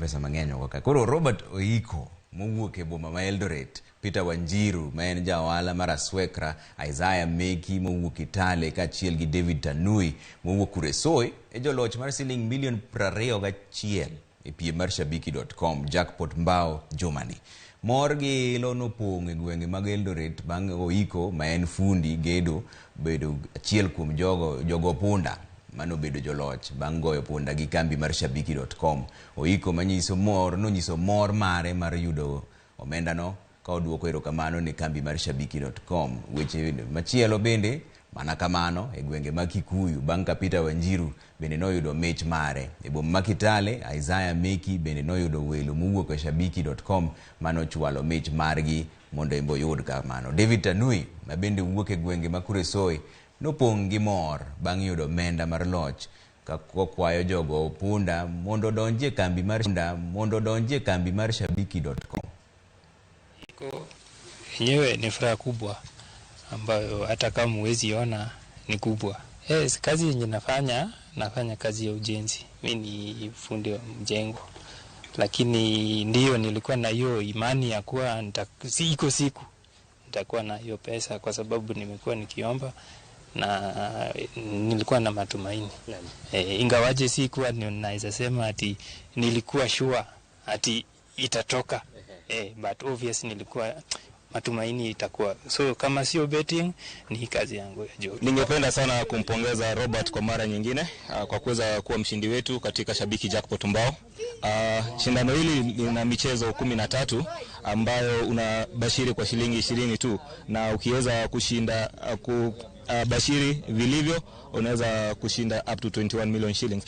pesa mang'eny oko ka. Koro Robert Oiko mowuok e boma ma Eldoret, Peter Wanjiru ma en ja ohala mar Aswekra, Isaiah Meki mowuok Kitale kaachiel gi David Tanui mowuok Kuresoi e joloch mar siling milion 21 e piem mar Shabiki.com jackpot mbao jumani. Mor gi ilo nopong' e gwenge mag Eldoret bang' Oiko ma en fundi gedo bedo achiel kuom jogo jogo punda manobedo joloch bang' goyo punda gi kambi mar Shabiki.com. Oiko manyiso mor nonyiso mor mare mar yudo omendano ka oduoko erokamano ne kambi mar Shabiki.com. Weche machielo bende mana kamano e gwenge mag Kikuyu bang' ka Peter Wanjiru bende noyudo mich mare. E boma ma Kitale, Isaiah Meki bende noyudo welo mowuok e Shabiki.com manochwalo mich margi mondo embe oyud kamano. David Tanui ma bende wuok e gwenge ma Kuresoi nopong' gi mor bang' yudo omenda mar loch ka kokwayo jogo punda mondo odonji e kambi mar mondo odonji e kambi mar Shabiki.com. Yenyewe ni furaha kubwa ambayo hata kama huwezi ona ni kubwa. Yes, kazi yenye nafanya, nafanya kazi ya ujenzi. Mi ni fundi wa mjengo, lakini ndiyo nilikuwa na hiyo imani ya kuwa si iko siku nitakuwa na hiyo pesa, kwa sababu nimekuwa nikiomba na nilikuwa na matumaini ingawaje sikuwa naweza sema ati nilikuwa sure ati itatoka but obvious nilikuwa matumaini itakuwa. So kama sio betting ni kazi yangu ya job. Ningependa sana kumpongeza Robert kwa mara nyingine kwa kuweza kuwa mshindi wetu katika Shabiki Jackpot Mbao. Shindano hili lina michezo 13 ambayo unabashiri kwa shilingi 20 tu, na ukiweza kushinda kubashiri vilivyo unaweza kushinda up to 21 million shillings.